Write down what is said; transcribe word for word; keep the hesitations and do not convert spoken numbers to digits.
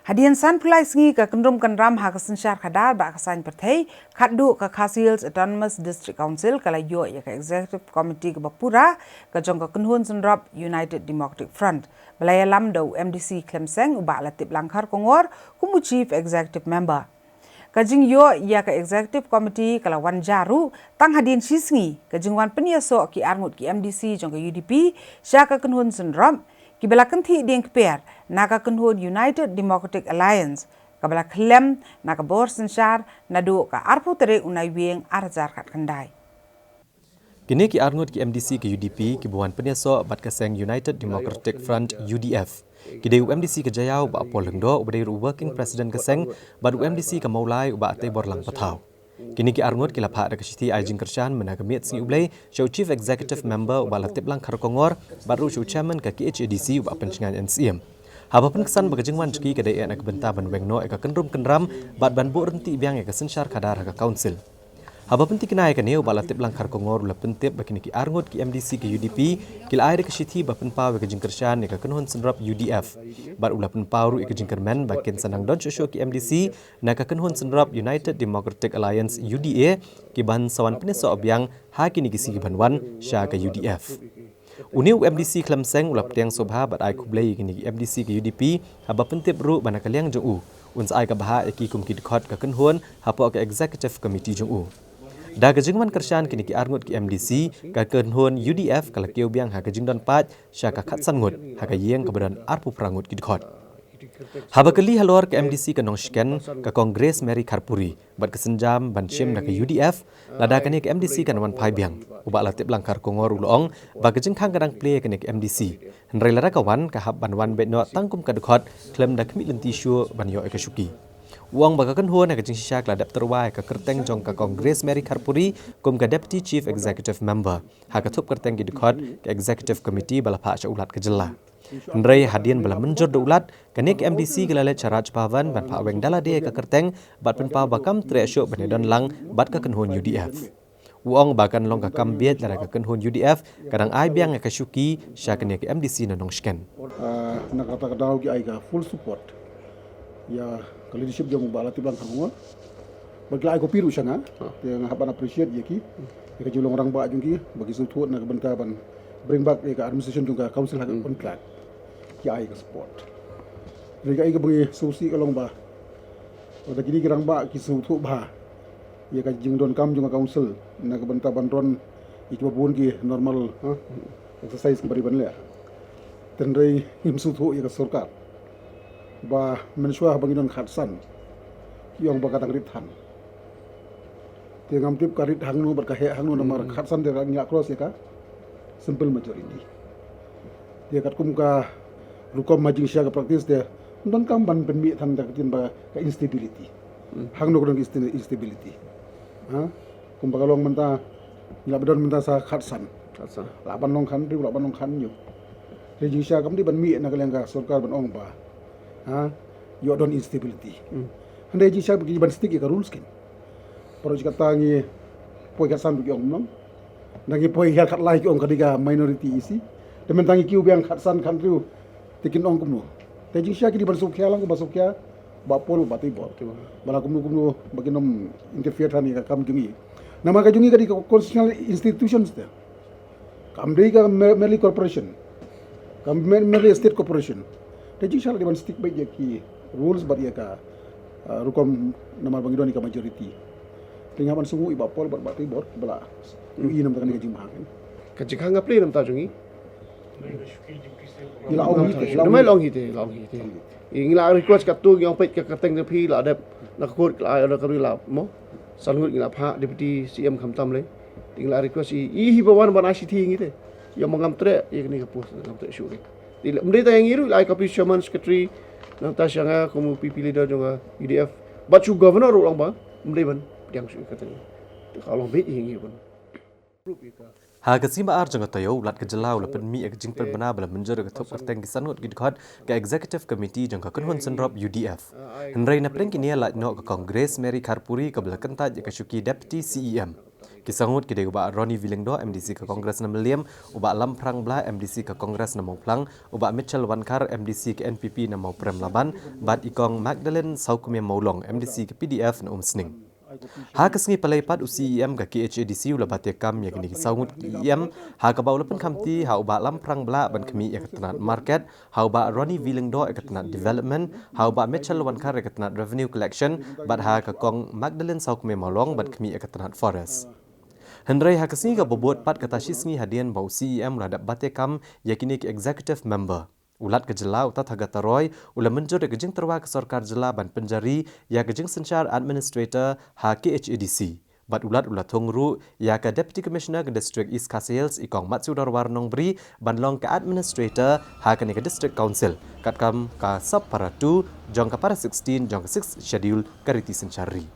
Hadien san phew lai sngi ka kynrum kynram ha ka synshar khadar bad ka saiñ pyrthei, khatduh ka Khasi Hills Autonomous District Council ka la ïoh ïa ka Executive Committee kaba pura ka jong ka kynhun synrop United Democratic Front, ba la ïalam da u M D C Khlem Seng, u Bah Latiplang Kharkongor kum u Chief Executive Member. Ka jingïoh ïa ka Executive Committee ka la wan jia ruh tang hadien shi sngi ka jingwan pynïasoh ki arngut ki M D C jong ka U D P sha ka kynhun synrop, kiba la kynthih dieng kper na ka kynhun United Democratic Alliance, kaba la khlem na ka bor synshar naduh ka arphew tarik u Naiwieng ar hajar khatkhyndai. Kine ki arngut ki M D C ka U D P kiba wan pynïasoh bad ka seng United Democratic Front, U D F, ki dei u M D C ka Jaïaw, u Bah Paul Lyngdoh, uba dei ruh u Working President ka seng, bad u M D C ka Mawlai, u Bah Teiborlang Pathaw. Kine ki arngut ki la phah da ka shithi ai jingkyrshan mynta ka miet sngi U Blei sha u Chief Executive Member, u Bah Latiplang Kharkongor, bad ruh sha u Chairman ka K H A D C, u Bah Pynshngaiñ N Syiem. Haba pynksan ba ka jingwan jong ki ka dei eh na ka bynta ban weng noh ïa ka kynrum kynram bad ban buh ryntih biang ïa ka synshar khadar ha ka Council. Haba pyntikna ïa kane, u Bah Latiplang Kharkongor u la pyntip ba kine ki arngut ki M D C ka U D P ki la ai da ka shithi ba pynpaw ïa ka jingkyrshan ïa ka kynhun synrop U D F, bad u la pynpaw ruh ïa ka jingkyrmen ba kin sa nang don shuh shuh ki M D C na ka kynhun synrop United Democratic Alliance, U D A, ki ban sa wan pynïasoh biang ha kine ki sngi ban wan sha ka U D F. Une u M D C Khlem Seng u la pdiang sngewbha bad ai khublei ïa kine ki M D C ka U D P, haba pyntip ruh ba na ka liang jong u, un sa ai ka bhah ïa ki kum ki dkhot ka kynhun hapoh ka Executive Committee jong u. Da ka jingwan kyrshan kine ki arngut ki M D C, ka kynhun U D F ka la kiew biang ha ka jingdon paid sha ka khatsan ngut ha ka ïing kaba don arphew phra ngut ki dkhot. Haba kylli halor ka M D C ka Nongshken, ka Congress Mary Kharpuri, bad ka sienjam ban shim da ka U D F, lada kane ka M D C kan wan phai biang, u Bah Latiplang Kharkongor u la ong ba ka jingkhang ka dang plie ïa kane ka M D C. Hynrei lada ka wan, ka hap ban wan beit noh tang kum ka dkhot khlem da khmih lynti shuh ban ïoh ïa ka shuki. U ong ba ka kynhun ha ka jingshisha ka la dep tyrwa ïa ka kyrteng jong ka Congress Mary Kharpuri kum ka Deputy Chief Executive Member ha ka thup kyrteng ki dkhot ka Executive Committee ba la phah sha u Lat ka jylla. Hynrei hadien ba la mynjur da u Lat, kane ka M D C ka la leit sha Raj Bhavan ban phah weng da lade ïa ka kyrteng bad pynpaw ba kam treh shuh ban ïadon lang bad ka kynhun U D F. U ong ba kan long ka kam bieit lada ka kynhun U D F ka dang ai biang ïa ka shuki sha kane ka M D C na Nongshken. Ah, na kata ka daw ki ai ka full support ïa ka leadership jong u Bah Latiplang Kharkongor. Bad ki la ai copy ruh sha nga. Te nga hap ban appreciate ïa ki, ïa ka jinglong rangbah jong ki ba ki sngewthuh na ka bynta ban bring back ïa ka administration jong ka council ha ka on track. Ki ai ka support. Hynrei kaei kaba ngi sngewsih ka long ba lada kine ki rangbah ki sngewthuh bha ïa ka jingdonkam jong ka council na ka bynta ban run ïa kiba bun ki normal, ha, exercise kaba dei ban leh. Hynrei ngim sngewthuh ïa ka sorkar ba mynshuwa ba ngi don khatsan, ki ong ba ka dang rit than. Te ngam tip ka rit hangno bad ka heh hangno, namar khatsan te ka ngi la cross ïa ka simple majority. Te katkum ka rukom ha jingshisha ka practice te ym donkam ban pynmih than da ka ktien ba ka instability. Hangno ka don ka insti-, instability? Ha? Kumba ka long mynta, ngi la ba don mynta sa khatsan. Khatsan. Lah ban long khathynriew, lah ban long khathynñiew. Te jingshisha kam dei ban mih na ka liang ka sorkar ban ong ba, ha, ïoh don instability. Hynrei jingshisha ba ki ban stick ïa ka rules kin. Paralok kata ngi poi khatsan ba ki ong kumno. Nda ngi poi hiar khatlai ki ong ka dei ka minority E C. Te mynta ngi kiew biang khatsan khathynriew te kin ong kumno. Te jingshisha ki dei ban sngewkhia lang kumba sngewkhia Bah Paul, Bah Teibor. Ba la kumno kumno ba kin ym interfere than ïa ka kam jong ngi. Namar ka jong ngi ka dei ka constitutional institutions te. Kam dei ka mer-, merely corporation. Kam mer-, merely state corporation. Te jingshisha la dei ban stick beit ïa ki rules bad ïa ka, ah, rukom namar ba ngi don ïa ka majority. Te nga ban sngewthuh ïa Bah Paul bad Bah Teibor ba la ïohi namar kane ka jingmaham. Ka jingkhang ka plie namar jong ngi. Ngi la ong hi te, ngi la ong hi te, ngi la ong hi te. Ngi la request katto, ngi ong peit ka kyrteng jong phi la dep na ka court, la ai order ka ri la mo. San ngut ngi la phah Deputy C M khamtam lei. Te ngi la request i, i hi ba wan ban ai shithi ïa ngi te. Ïa ma ngam treh ïa kane ka post, ngam treh shuh. Te ym dei tang ïa ngi ruh, la ai copy chairman, secretary, nangta sha nga kum u P P leader jong ka U D F. Bad shu governor ruh u ong ba ym dei ban pdiang shuh ïa kata. Te ka long beit ïa ngi ban. Ha ka sngi ba ar jong ka taïew, u Lat ka jylla u la pynmih ïa ka jingpynbna ba la mynjur ïa ka thup kyrteng ki san ngut ki dkhot ka Executive Committee jong ka kynhun synrop U D F. Hynrei na pdeng kine lait noh ka Congress Mary Kharpuri kaba la kyntait ïa ka shuki Deputy C E M. Ki saw ngut ki dei u Bah Ronnie V Lyngdoh, M D C ka Congress na Mylliem, u Bah Lamphrang Blah, M D C ka Congress na Mawphlang, u Bah Mitchell Wankhar, M D C ka N P P na Mawprem Laban, bad i Kong Magdalene Sawkmie Mawlong, M D C ka P D F na Umsning. Ha ka sngi Palei pat, u C E M ka K H A D C u la bate kam ïa kine ki saw ngut ki E M, ha kaba u la pynkhamti ha u Bah Lamphrang Blah ban khmih ïa ka tnat market, ha u Bah Ronnie V Lyngdoh ïa ka tnat development, ha u Bah Mitchell Wankhar ïa ka tnat revenue collection, bad ha ka Kong Magdalene Sawkmie Mawlong ban khmih ïa ka tnat forest. Hynrei ha ka sngi kaba bud pat, kata shi sngi hadien ba u C E M u la dep bate kam ïa kine ki executive member, u Lat ka jylla u Tathagata Roy u la mynjur ïa ka jingtyrwa ka sorkar jylla ban pynjari ïa ka jingsynshar administrator ha K H A D C. Bad u Lat u la thung ruh ïa ka Deputy Commissioner ka District East Khasi Hills, i Kong Matsudorwar Nongbri, ban long ka administrator ha kane ka District Council, katkam ka sub para two jong ka para sixteen jong ka sixth schedule ka riti synshar ri.